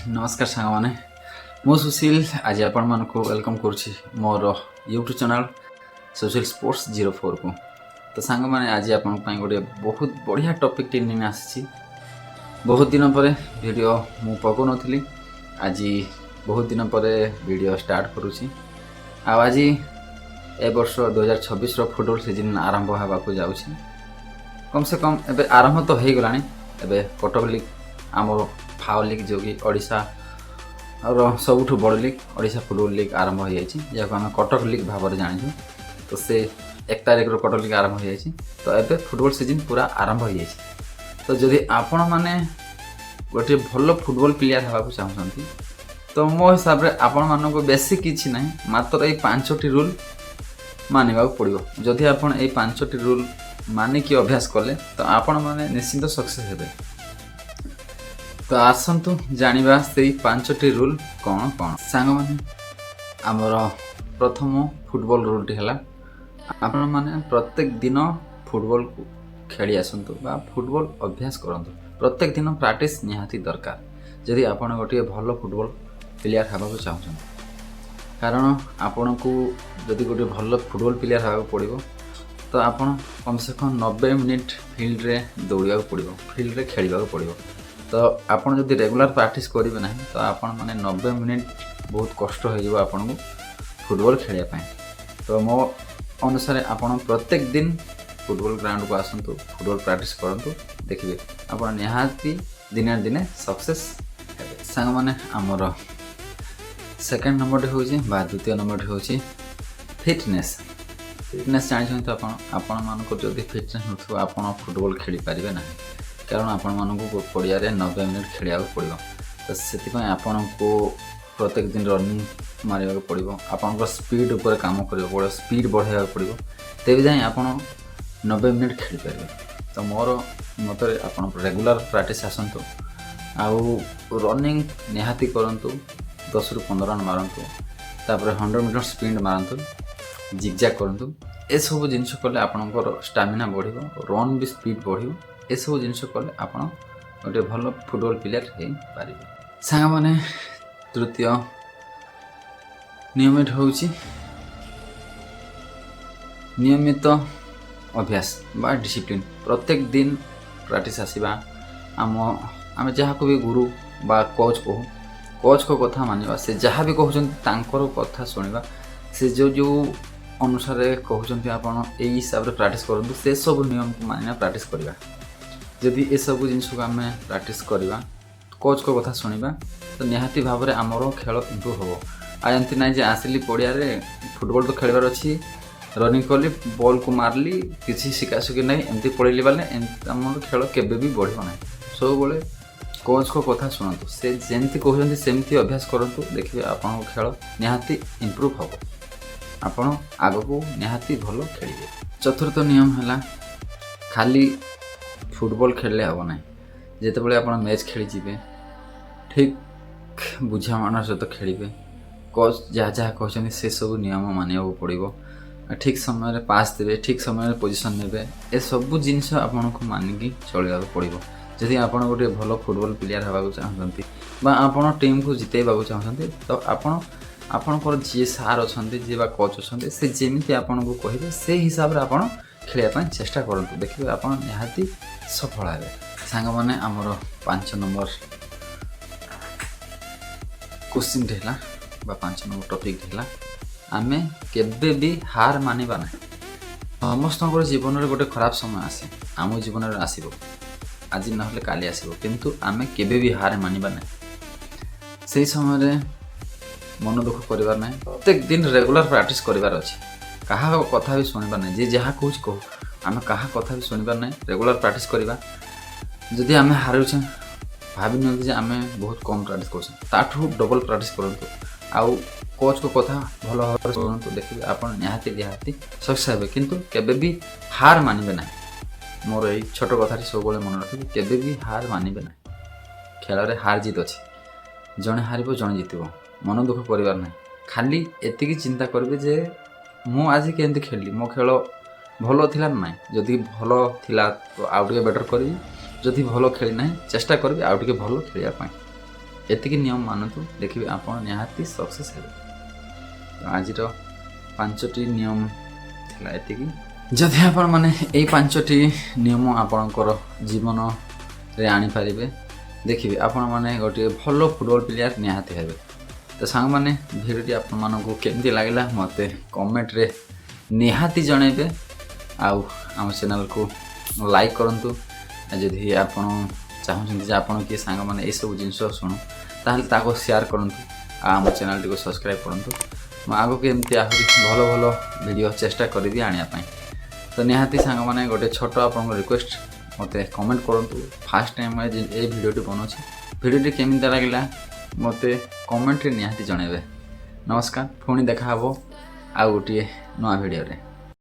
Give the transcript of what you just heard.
ନମସ୍କାର ସାଙ୍ଗମାନେ, ମୁଁ ସୁଶୀଲ। ଆଜି ଆପଣମାନଙ୍କୁ welcome କରୁଛି ମୋର ୟୁଟ୍ୟୁବ୍ ଚ୍ୟାନେଲ୍ ସୁଶୀଲ ସ୍ପୋର୍ଟସ୍ 04କୁ। ତ ସାଙ୍ଗମାନେ, ଆଜି ଆପଣଙ୍କ ପାଇଁ ଗୋଟେ ବହୁତ ବଢ଼ିଆ ଟପିକ୍ଟି ନେଇ ଆସିଛି। ବହୁତ ଦିନ ପରେ ଭିଡ଼ିଓ ମୁଁ ପକାଉନଥିଲି, ଆଜି ବହୁତ ଦିନ ପରେ ଭିଡ଼ିଓ ଷ୍ଟାର୍ଟ କରୁଛି। ଆଉ ଆଜି ଏ ବର୍ଷ 2026ର ଫୁଟବଲ୍ ସିଜନ୍ ଆରମ୍ଭ ହେବାକୁ ଯାଉଛି। କମ୍ ସେ କମ୍ ଏବେ ଆରମ୍ଭ ତ ହେଇଗଲାଣି। ଏବେ କଟକ ଲିଗ୍, ଆମର ଫାଓ ଲିଗ୍, ଯେଉଁକି ଓଡ଼ିଶାର ସବୁଠୁ ବଡ଼ ଲିଗ୍, ଓଡ଼ିଶା ଫୁଟବଲ୍ ଲିଗ୍ ଆରମ୍ଭ ହୋଇଯାଇଛି, ଯାହାକୁ ଆମେ କଟକ ଲିଗ୍ ଭାବରେ ଜାଣିଛୁ। ତ ସେ 1 ତାରିଖରୁ କଟକ ଲିଗ୍ ଆରମ୍ଭ ହୋଇଯାଇଛି। ତ ଏବେ ଫୁଟବଲ୍ ସିଜନ୍ ପୁରା ଆରମ୍ଭ ହୋଇଯାଇଛି। ତ ଯଦି ଆପଣମାନେ ଗୋଟିଏ ଭଲ ଫୁଟବଲ୍ ପ୍ଲେୟାର ହେବାକୁ ଚାହୁଁଛନ୍ତି, ତ ମୋ ହିସାବରେ ଆପଣମାନଙ୍କୁ ବେଶୀ କିଛି ନାହିଁ, ମାତ୍ର ଏଇ ପାଞ୍ଚଟି ରୁଲ୍ ମାନିବାକୁ ପଡ଼ିବ। ଯଦି ଆପଣ ଏଇ ପାଞ୍ଚଟି ରୁଲ୍ ମାନିକି ଅଭ୍ୟାସ କଲେ, ତ ଆପଣମାନେ ନିଶ୍ଚିନ୍ତ ସକ୍ସେସ୍ ହେବେ। ତ ଆସନ୍ତୁ ଜାଣିବା ସେଇ ପାଞ୍ଚଟି ରୁଲ୍ କ'ଣ କ'ଣ। ସାଙ୍ଗମାନେ, ଆମର ପ୍ରଥମ ଫୁଟବଲ୍ ରୁଲ୍ଟି ହେଲା, ଆପଣମାନେ ପ୍ରତ୍ୟେକ ଦିନ ଫୁଟବଲ୍କୁ ଖେଳି ଆସନ୍ତୁ ବା ଫୁଟବଲ୍ ଅଭ୍ୟାସ କରନ୍ତୁ। ପ୍ରତ୍ୟେକ ଦିନ ପ୍ରାକ୍ଟିସ୍ ନିହାତି ଦରକାର, ଯଦି ଆପଣ ଗୋଟିଏ ଭଲ ଫୁଟବଲ୍ ପ୍ଲେୟାର ହେବାକୁ ଚାହୁଁଛନ୍ତି। କାରଣ ଆପଣଙ୍କୁ ଯଦି ଗୋଟିଏ ଭଲ ଫୁଟବଲ୍ ପ୍ଲେୟାର ହେବାକୁ ପଡ଼ିବ, ତ ଆପଣ କମ୍ ସେ କମ୍ 90 ମିନିଟ୍ ଫିଲ୍ଡରେ ଦୌଡ଼ିବାକୁ ପଡ଼ିବ, ଫିଲ୍ଡରେ ଖେଳିବାକୁ ପଡ଼ିବ। ତ ଆପଣ ଯଦି ରେଗୁଲାର ପ୍ରାକ୍ଟିସ୍ କରିବେ ନାହିଁ, ତ ଆପଣମାନେ 90 ମିନିଟ୍ ବହୁତ କଷ୍ଟ ହୋଇଯିବ ଆପଣଙ୍କୁ ଫୁଟବଲ୍ ଖେଳିବା ପାଇଁ। ତ ମୋ ଅନୁସାରେ ଆପଣ ପ୍ରତ୍ୟେକ ଦିନ ଫୁଟବଲ୍ ଗ୍ରାଉଣ୍ଡକୁ ଆସନ୍ତୁ, ଫୁଟବଲ୍ ପ୍ରାକ୍ଟିସ୍ କରନ୍ତୁ। ଦେଖିବେ, ଆପଣ ନିହାତି ଦିନେ ନା ଦିନେ ସକ୍ସେସ୍ ହେବେ। ସାଙ୍ଗମାନେ, ଆମର ସେକେଣ୍ଡ ନମ୍ବରଟି ହେଉଛି ବା ଦ୍ୱିତୀୟ ନମ୍ବରଟି ହେଉଛି ଫିଟନେସ୍। ଫିଟନେସ୍ ଜାଣିଛନ୍ତି ତ ଆପଣ? ଆପଣମାନଙ୍କର ଯଦି ଫିଟନେସ୍ ନଥିବ, ଆପଣ ଫୁଟବଲ୍ ଖେଳିପାରିବେ ନାହିଁ। କାରଣ ଆପଣମାନଙ୍କୁ ପଡ଼ିଆରେ 90 ମିନିଟ୍ ଖେଳିବାକୁ ପଡ଼ିବ। ତ ସେଥିପାଇଁ ଆପଣଙ୍କୁ ପ୍ରତ୍ୟେକ ଦିନ ରନିଂ ମାରିବାକୁ ପଡ଼ିବ। ଆପଣଙ୍କ ସ୍ପିଡ଼ ଉପରେ କାମ କରିବାକୁ ପଡ଼ିବ, ସ୍ପିଡ଼ ବଢ଼ାଇବାକୁ ପଡ଼ିବ, ତେବେ ଯାଇ ଆପଣ 90 ମିନିଟ୍ ଖେଳିପାରିବେ। ତ ମୋର ମତରେ ଆପଣ ରେଗୁଲାର ପ୍ରାକ୍ଟିସ୍ ଆସନ୍ତୁ ଆଉ ରନିଂ ନିହାତି କରନ୍ତୁ। 10ରୁ 15 ରନ୍ ମାରନ୍ତୁ, ତାପରେ 100 ମିଟର ସ୍ପିଡ଼ ମାରନ୍ତୁ, ଜିଗଜାକ୍ କରନ୍ତୁ। ଏସବୁ ଜିନିଷ କଲେ ଆପଣଙ୍କର ଷ୍ଟାମିନା ବଢ଼ିବ, ରନ୍ ବି ସ୍ପିଡ଼ ବଢ଼ିବ। ଏସବୁ ଜିନିଷ କଲେ ଆପଣ ଗୋଟିଏ ଭଲ ଫୁଟବଲ୍ ପ୍ଲେୟାର ହେଇପାରିବେ। ସାଙ୍ଗମାନେ, ତୃତୀୟ ନିୟମିତ ହେଉଛି ନିୟମିତ ଅଭ୍ୟାସ ବା ଡିସିପ୍ଲିନ୍। ପ୍ରତ୍ୟେକ ଦିନ ପ୍ରାକ୍ଟିସ୍ ଆସିବା, ଆମେ ଯାହାକୁ ବି ଗୁରୁ ବା କୋଚ୍ କହୁ, କୋଚ୍ଙ୍କ କଥା ମାନିବା। ସେ ଯାହା ବି କହୁଛନ୍ତି, ତାଙ୍କର କଥା ଶୁଣିବା। ସେ ଯେଉଁ ଯେଉଁ ଅନୁସାରେ କହୁଛନ୍ତି, ଆପଣ ଏଇ ହିସାବରେ ପ୍ରାକ୍ଟିସ୍ କରନ୍ତୁ, ସେସବୁ ନିୟମକୁ ମାନିବା, ପ୍ରାକ୍ଟିସ୍ କରିବା। ଯଦି ଏସବୁ ଜିନିଷକୁ ଆମେ ପ୍ରାକ୍ଟିସ୍ କରିବା, କୋଚ୍ଙ୍କ କଥା ଶୁଣିବା, ତ ନିହାତି ଭାବରେ ଆମର ଖେଳ ଇମ୍ପ୍ରୁଭ୍ ହେବ। ଆଉ ଏମିତି ନାହିଁ ଯେ ଆସିଲି ପଡ଼ିଆରେ, ଫୁଟବଲ୍ ତ ଖେଳିବାର ଅଛି, ରନିଂ କଲି, ବଲ୍କୁ ମାରିଲି, କିଛି ଶିଖାଶୁଖି ନାହିଁ, ଏମିତି ପଳେଇଲି ମାନେ ଏମିତି ଆମର ଖେଳ କେବେ ବି ବଢ଼ିବ ନାହିଁ। ସବୁବେଳେ କୋଚ୍ଙ୍କ କଥା ଶୁଣନ୍ତୁ। ସେ ଯେମିତି କହୁଛନ୍ତି, ସେମିତି ଅଭ୍ୟାସ କରନ୍ତୁ। ଦେଖିବେ, ଆପଣଙ୍କ ଖେଳ ନିହାତି ଇମ୍ପ୍ରୁଭ୍ ହେବ, ଆପଣ ଆଗକୁ ନିହାତି ଭଲ ଖେଳିବେ। ଚତୁର୍ଥ ନିୟମ ହେଲା, ଖାଲି ଫୁଟବଲ୍ ଖେଳିଲେ ହେବ ନାହିଁ। ଯେତେବେଳେ ଆପଣ ମ୍ୟାଚ୍ ଖେଳିଯିବେ, ଠିକ୍ ବୁଝାମଣା ସହିତ ଖେଳିବେ। କୋଚ୍ ଯାହା ଯାହା କହୁଛନ୍ତି, ସେସବୁ ନିୟମ ମାନିବାକୁ ପଡ଼ିବ। ଠିକ୍ ସମୟରେ ପାସ୍ ଦେବେ, ଠିକ୍ ସମୟରେ ପୋଜିସନ୍ ନେବେ, ଏସବୁ ଜିନିଷ ଆପଣଙ୍କୁ ମାନିକି ଚଳିବାକୁ ପଡ଼ିବ, ଯଦି ଆପଣ ଗୋଟିଏ ଭଲ ଫୁଟବଲ୍ ପ୍ଲେୟାର ହେବାକୁ ଚାହୁଁଛନ୍ତି ବା ଆପଣ ଟିମ୍କୁ ଜିତେଇବାକୁ ଚାହୁଁଛନ୍ତି। ତ ଆପଣ ଆପଣଙ୍କର ଯିଏ ସାର୍ ଅଛନ୍ତି, ଯିଏ ବା କୋଚ୍ ଅଛନ୍ତି, ସେ ଯେମିତି ଆପଣଙ୍କୁ କହିବେ, ସେଇ ହିସାବରେ ଆପଣ ଖେଳିବା ପାଇଁ ଚେଷ୍ଟା କରନ୍ତୁ। ଦେଖିବେ, ଆପଣ ନିହାତି ସଫଳ ହେବେ। ସାଙ୍ଗମାନେ, ଆମର 5 ନମ୍ବର କୋଶ୍ଚିନ୍ଟି ହେଲା ବା 5 ନମ୍ବର ଟପିକ୍ଟି ହେଲା, ଆମେ କେବେ ବି ହାର ମାନିବା ନାହିଁ। ସମସ୍ତଙ୍କର ଜୀବନରେ ଗୋଟେ ଖରାପ ସମୟ ଆସେ। ଆମ ଜୀବନରେ ଆସିବ, ଆଜି ନହେଲେ କାଲି ଆସିବ, କିନ୍ତୁ ଆମେ କେବେ ବି ହାର ମାନିବା ନାହିଁ। ସେଇ ସମୟରେ ମନ ଦୁଃଖ କରିବାର ନାହିଁ। ପ୍ରତ୍ୟେକ ଦିନ ରେଗୁଲାର ପ୍ରାକ୍ଟିସ୍ କରିବାର ଅଛି। କାହା କଥା ବି ଶୁଣିବାର ନାହିଁ। ଯିଏ ଯାହା କହୁଛି କହୁ, ଆମେ କାହା କଥା ବି ଶୁଣିବାର ନାହିଁ। ରେଗୁଲାର ପ୍ରାକ୍ଟିସ୍ କରିବା। ଯଦି ଆମେ ହାରୁଛେ, ଭାବି ନିଅନ୍ତୁ ଯେ ଆମେ ବହୁତ କମ୍ ପ୍ରାକ୍ଟିସ୍ କରୁଛେ, ତାଠୁ ଡବଲ୍ ପ୍ରାକ୍ଟିସ୍ କରନ୍ତୁ ଆଉ କୋଚ୍ଙ୍କ କଥା ଭଲ ଭାବରେ ଶୁଣନ୍ତୁ। ଦେଖିବେ, ଆପଣ ନିହାତି ନିହାତି ସକ୍ସେସ୍ ହେବେ, କିନ୍ତୁ କେବେ ବି ହାର ମାନିବେ ନାହିଁ। ମୋର ଏଇ ଛୋଟ କଥାଟି ସବୁବେଳେ ମନେ ରଖିବେ, କେବେ ବି ହାର ମାନିବେ ନାହିଁ। ଖେଳରେ ହାର ଜିତ୍ ଅଛି, ଜଣେ ହାରିବ, ଜଣେ ଜିତିବ। ମନ ଦୁଃଖ କରିବାର ନାହିଁ। ଖାଲି ଏତିକି ଚିନ୍ତା କରିବେ ଯେ ମୁଁ ଆଜି କେମିତି ଖେଳିଲି, ମୋ ଖେଳ ଭଲ ଥିଲା ନା ନାହିଁ। ଯଦି ଭଲ ଥିଲା ତ ଆଉ ଟିକେ ବେଟର୍ କରିବି, ଯଦି ଭଲ ଖେଳି ନାହିଁ, ଚେଷ୍ଟା କରିବି ଆଉ ଟିକେ ଭଲ ଖେଳିବା ପାଇଁ। ଏତିକି ନିୟମ ମାନନ୍ତୁ, ଦେଖିବେ ଆପଣ ନିହାତି ସକ୍ସେସ୍ ହେବେ। ତ ଆଜିର ପାଞ୍ଚଟି ନିୟମ ଥିଲା ଏତିକି। ଯଦି ଆପଣମାନେ ଏଇ ପାଞ୍ଚଟି ନିୟମ ଆପଣଙ୍କର ଜୀବନରେ ଆଣିପାରିବେ, ଦେଖିବେ ଆପଣମାନେ ଗୋଟିଏ ଭଲ ଫୁଟବଲ୍ ପ୍ଲେୟାର ନିହାତି ହେବେ। ତ ସାଙ୍ଗମାନେ, ଭିଡ଼ିଓଟି ଆପଣମାନଙ୍କୁ କେମିତି ଲାଗିଲା, ମୋତେ କମେଣ୍ଟରେ ନିହାତି ଜଣାଇବେ ଆଉ ଆମ ଚ୍ୟାନେଲକୁ ଲାଇକ୍ କରନ୍ତୁ। ଆଉ ଯଦି ଆପଣ ଚାହୁଁଛନ୍ତି ଯେ ଆପଣ କିଏ ସାଙ୍ଗମାନେ ଏଇସବୁ ଜିନିଷ ଶୁଣୁ, ତାହେଲେ ତାକୁ ସେୟାର କରନ୍ତୁ ଆଉ ଆମ ଚ୍ୟାନେଲଟିକୁ ସବସ୍କ୍ରାଇବ୍ କରନ୍ତୁ। ମୁଁ ଆଗକୁ ଏମିତି ଆହୁରି ଭଲ ଭଲ ଭିଡ଼ିଓ ଚେଷ୍ଟା କରିବି ଆଣିବା ପାଇଁ। ତ ନିହାତି ସାଙ୍ଗମାନେ, ଗୋଟେ ଛୋଟ ଆପଣଙ୍କ ରିକ୍ୱେଷ୍ଟ, ମୋତେ କମେଣ୍ଟ କରନ୍ତୁ। ଫାର୍ଷ୍ଟ ଟାଇମ୍ ମୁଁ ଏଇ ଭିଡ଼ିଓଟି ବନାଉଛି, ଭିଡ଼ିଓଟି କେମିତି ଲାଗିଲା, ମୋତେ କମେଣ୍ଟରେ ନିହାତି ଜଣାଇବେ। ନମସ୍କାର, ପୁଣି ଦେଖା ହେବ ଆଉ ଗୋଟିଏ ନୂଆ ଭିଡ଼ିଓରେ।